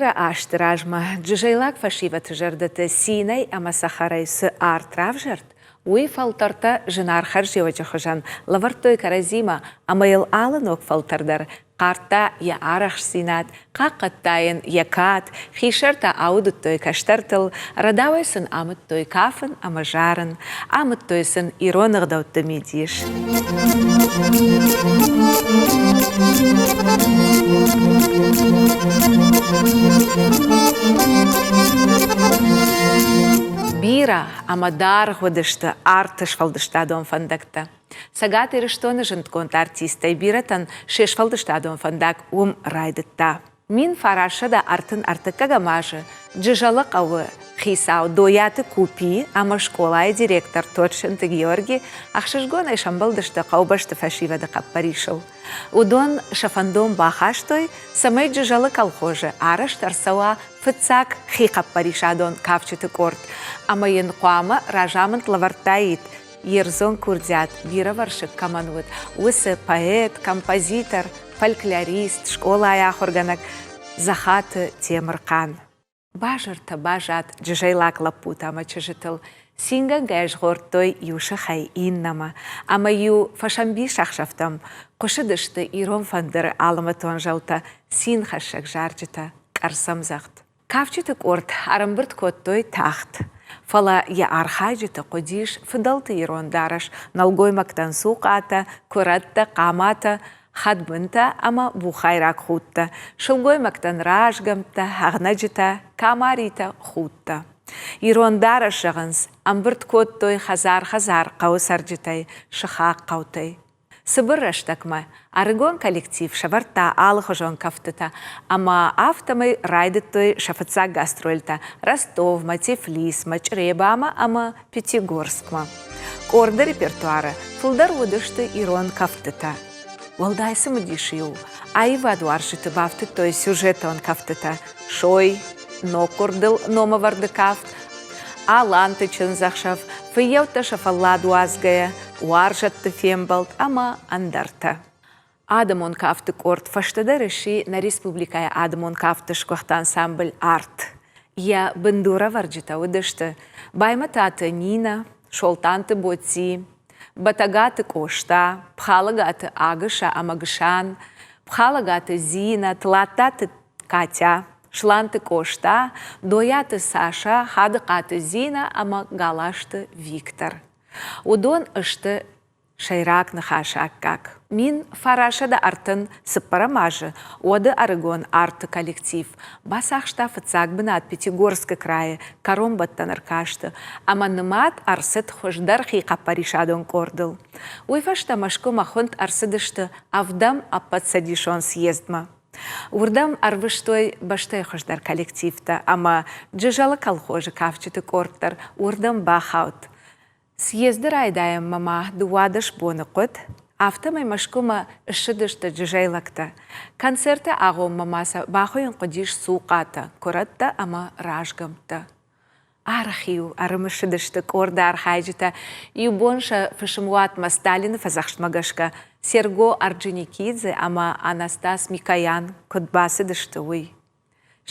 Бирӕ азты размӕ джызӕйлаг фӕсивӕды зӕрдӕты цинӕй ӕмӕ цӕхӕрӕй цы арт равзӕрд, уый фӕлтӕртӕ зынаргъ хӕрзиуӕджы хуызӕн лӕвӕрдтой кӕрӕдзимӕ ӕмӕ йыл алы ног фӕлтӕр дӕр хъардта йӕ арӕхстдзинад, хъахъхъӕдта йын йӕ кад, хистӕртӕ аудыдтой кӕстӕртыл, рӕдауӕй сын амыдтой кафын ӕмӕ зарын, амыдтой сын ирон ӕгъдӕутты мидис. Бирӕ ӕмӕ даргъ уыдысты арты сфӕлдыстадон фӕндӕгтӕ. Цӕгат Ирыстоны зындгонд артисттӕй бирӕтӕн се сфӕлдыстадон фӕндаг уым райдыдта. 1933 азы Джызӕлы хъӕуы хицау Дойаты Купи ӕмӕ скъолайы директор Торчынты Георги ӕхсызгонӕй сӕмбӕлдысты хъӕубӕсты фӕсивӕды хъӕппӕрисыл. Уыдон сӕ фӕндон бахастой, цӕмӕй Джызӕлы колхозы арӕзт ӕрцӕуа фыццаг хихъӕппӕрисадон кафджыты къорд ӕмӕ йын хъуамӕ разамынд лӕвӕрдтаид йе рдзон курдиат бирӕвӕрсыг кӕмӕн уыд, уыцы поэт, композитор, фольклорист, скъолайы ахуыргӕнӕг Дзӕхаты Темырхъан. Базыртӕ базад джызӕйлаг лӕппутӕ ӕмӕ чызджытыл цингӕнгӕ згъордтой иу сыхӕй иннӕмӕ, ӕмӕ-иу фӕсӕмбисӕхсӕвтӕм хъуысыдысты ирон фӕндыры алымӕтон зӕлтӕ, цинхӕссӕг зарджытӕ, къӕрцӕмдзӕгъд. Кафджыты къорд ӕрӕмбырд кодтой тагъд, фӕлӕ йӕ архайджыты хъуыдис фыдӕлты ирон дарӕс, нӕлгоймӕгтӕн цухъатӕ, куырӕттӕ, хъаматӕ, хӕдбынтӕ ӕмӕ бухайраг худтӕ, сылгоймӕгтӕн разгӕмттӕ, ӕгънӕджытӕ, камаритӕ, худтӕ. Ирон дарӕс, зӕгъынц, ӕмбырд кодтой хӕдзар-хӕдзар хъӕуы цӕрджытӕй, сыхаг хъӕутӕй. Цыбыр рӕстӕгмӕ ӕрыгон коллектив сӕвӕрдта алыхуызон кӕфтытӕ ӕмӕ афтӕмӕй райдыдтой сӕ фыццаг гастрольтӕ Ростовмӕ, Тифлисмӕ, Чъребамӕ ӕмӕ Пятигорскмӕ. Къорды репертуары фылдӕр уыдысты ирон кӕфтытӕ. Уӕлдай цымыдис-иу аивадуарзджыты бафтыдтой сюжетон кӕфтытӕ Сой, Ноггуырдыл номӕвӕрды кафт, Аланты чындзӕхсӕв, Фыййӕуттӕ сӕ фӕллад уадзгӕйӕ, уарзӕтты фембӕлд ӕмӕ ӕндӕртӕ. Адӕмон кафты къорд фӕстӕдӕр сси нӕ республикӕйы адӕмон кафты сгуыхт ансамбль «Арт». Йӕ бындурӕвӕрджытӕ уыдысты Баймӕтаты Нинӕ, Солтанты Боци, Бӕтӕгаты Къоста, Пхалӕгаты Агыса ӕмӕ Гысан, Пхалӕгаты Зинӕ, Тлаттаты Катя, Сланты Къоста, Дойаты Саша, Хадыхъаты Зинӕ ӕмӕ Галазты Виктор. Уыдон сты сӕйраг ныхасы аккаг. 1934 азы уӕды ӕрыгон арты коллектив бацахста фыццаг бынат Пятигорскы крайы кӕронбӕттӕн ӕркасты ӕмӕ нымад ӕрцыд хуыздӕр хихъӕппӕрисадон къордыл. Уый фӕстӕ Мӕскуымӕ хуынд ӕрцыдысты ӕвдӕм ӕппӕтцӕдисон съездмӕ. Уырдӕм ӕрвыстой бӕстӕйы хуыздӕр коллективтӕ ӕмӕ Джызӕлы колхозы кафджыты къорд дӕр уырдӕм бахауд. Съезды райдайӕнмӕ ма 12 боны хъуыд, афтӕмӕй Мӕскуымӕ ссыдысты джызӕйлӕгтӕ. Концерты агъоммӕ ма сӕ бахуыйын хъуыдис цухъатӕ, куырӕттӕ ӕмӕ разгӕмттӕ. Арӕх-иу ӕрымысыдысты къорды архайджытӕ. Иу бон сӕ фысымуатмӕ Сталины фӕдзӕхстмӕ гӕсгӕ Серго Орджоникидзе ӕмӕ Анастас Микоян куыд бацыдысты, уый.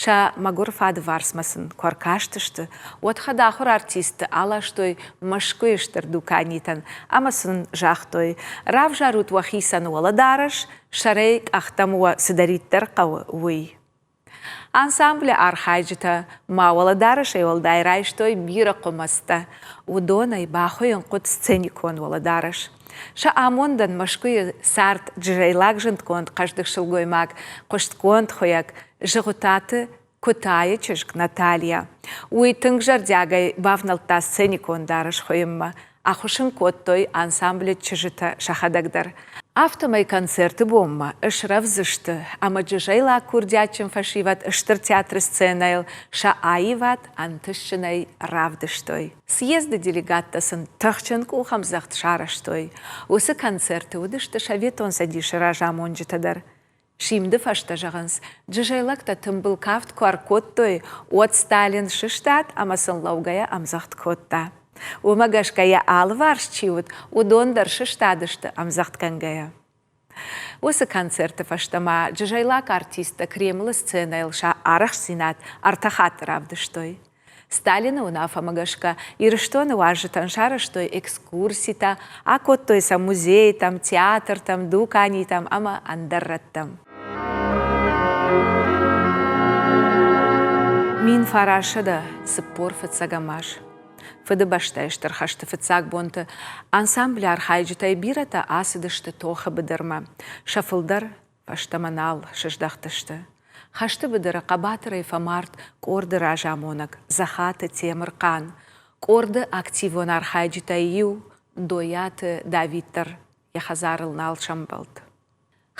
Сӕ мӕгуыр фадыварцмӕ сын куы ӕркастысты, уӕд хӕдахуыр артистты аластой Мӕскуыйы стыр дуканитӕн ӕмӕ сын загътой: равзарут уӕхицӕн уӕлӕдарӕс, сӕрӕй къӕхтӕм уӕ цыдӕриддӕр хъӕуы, уый. Ансамблы архайджытӕ ма уӕлӕдарӕсӕй уӕлдай райстой бирӕ хъуымӕцтӕ. Уыдонӕй бахуыйын хъуыд сценикон уӕлӕдарӕс. Сӕ амондӕн Мӕскуыйы цард джызӕйлаг зындгонд хъӕздыг сылгоймаг, хъуыстгонд хуыйӕг Зыгъуытаты Куытайы чызг Наталья. Уый тынг зӕрдиагӕй бавнӕлдта сценикон дарӕс хуыйынмӕ. Ӕххуыс ын кодтой ансамблы чызджытӕ сӕхӕдӕг дӕр. Афтӕмӕй концерты бонмӕ срӕвдз сты ӕмӕ джызӕйлаг курдиатджын фӕсивӕд Стыр театры сценӕйыл сӕ аивад ӕнтыстджынӕй равдыстой. Съезды делегаттӕ сын тыхджын къухӕмдзӕгъд сарӕзтой. Уыцы концерты уыдысты Советон Цӕдисы разамонджытӕ дӕр. Симды фӕстӕ зӕгъынц, джызӕйлӕгтӕ тымбыл кафт куы ӕркодтой, уӕд Сталин сыстад ӕмӕ сын лӕугӕйӕ ӕмдзӕгъд кодта. Уымӕ гӕсгӕ йӕ алыварс чи уыд, уыдон дӕр сыстадысты ӕмдзӕгъдгӕнгӕйӕ. Уыцы концерты фӕстӕ ма джызӕйлаг артисттӕ Кремлы сценӕйыл сӕ арӕхстдзинад ӕртӕ хатты равдыстой. Сталины уынаффӕмӕ гӕсгӕ Ирыстоны уазджытӕн сарӕзтой экскурситӕ, акодтой сӕ музейтӕм, театртӕм, дуканитӕм ӕмӕ ӕндӕр рӕттӕм. 1945 аз. Фыдыбӕстӕйы Стыр хӕсты фыццаг бонты ансамблы архайджытӕй бирӕтӕ ацыдысты тохы быдырмӕ. Сӕ фылдӕр фӕстӕмӕ нал сыздӕхтысты. Хӕсты быдыры хъӕбатырӕй фӕмард къорды разамонӕг Дзӕхаты Темырхъан, къорды активон архайджытӕй иу Дойаты Давид дӕр йӕ хӕдзарыл нал сӕмбӕлд.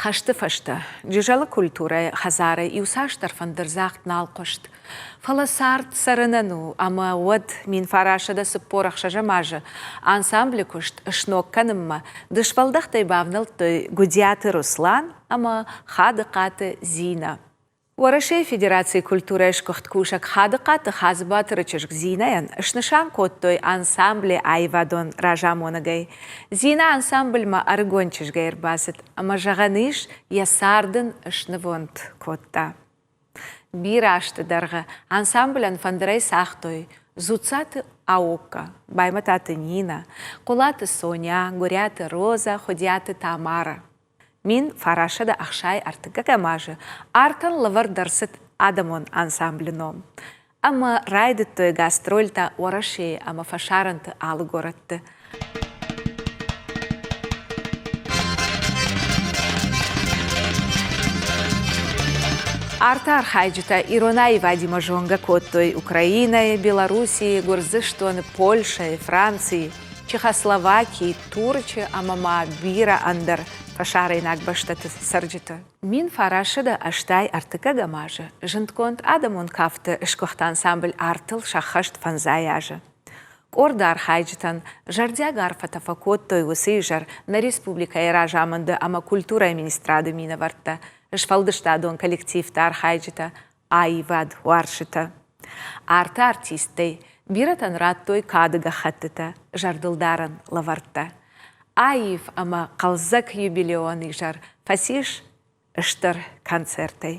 Хӕсты фӕстӕ Джызӕлы культурӕйы хӕдзарӕй иуцасдӕр фӕндырдзагъд нал хъуыст. Фӕлӕ цард цӕрынӕн у, ӕмӕ уӕд 1946 азы ансамблы куыст сног кӕнынмӕ дысфӕлдӕхтӕй бавнӕлдтой Гуыдиаты Руслан ӕмӕ Хадыхъаты Зинӕ. Уӕрӕсейы Федерацийы культурӕйы сгуыхт кусӕг Хадыхъаты Хадзыбатыры чызг Зинӕйӕн снысан кодтой ансамблы аивадон разамонӕгӕй. Зинӕ ансамблмӕ ӕрыгон чызгӕй ӕрбацыд ӕмӕ, зӕгъӕн ис, йӕ цард ын снывонд кодта. Бирӕ азты дӕргъы ансамблӕн фӕндырӕй цагътой Дзуццаты Аокка, Баймӕтаты Нинӕ, Хъуылаты Соня, Гуыриаты Розӕ, Хуыдиаты Тамара. 1963 азы артӕн лӕвӕрд ӕрцыд адӕмон ансамблы ном ӕмӕ райдыдтой гастрольтӕ Уӕрӕсейы ӕмӕ фӕсарӕнты алы горӕтты. Арты архайджытӕ ирон аивадимӕ зонгӕ кодтой Украинӕйы, Белоруссийы, Гуырдзыстоны, Польшӕйы, Францийы, Чехословакийы, Турчы ӕмӕ ма бирӕ ӕндӕр фӕсарӕйнаг бӕстӕты цӕрджыты. 1983 азы зындгонд адӕмон кафты сгуыхт ансамбль Артыл сӕххӕст фӕндзай азы. Къорды архайджытӕн зӕрдиаг арфӕтӕ фӕкодтой уыцы изӕр нӕ республикӕйы разамынды ӕмӕ культурӕйы министрады минӕвӕрттӕ, сфӕлдыстадон коллективты архайджытӕ, аивад уарзджытӕ. Арты артисттӕй бирӕтӕн радтой кады гӕххӕттытӕ, зӕрдылдарӕн лӕвӕрттӕ. Аив ӕмӕ хъӕлдзӕг юбилеон изӕр фӕцис стыр концертӕй.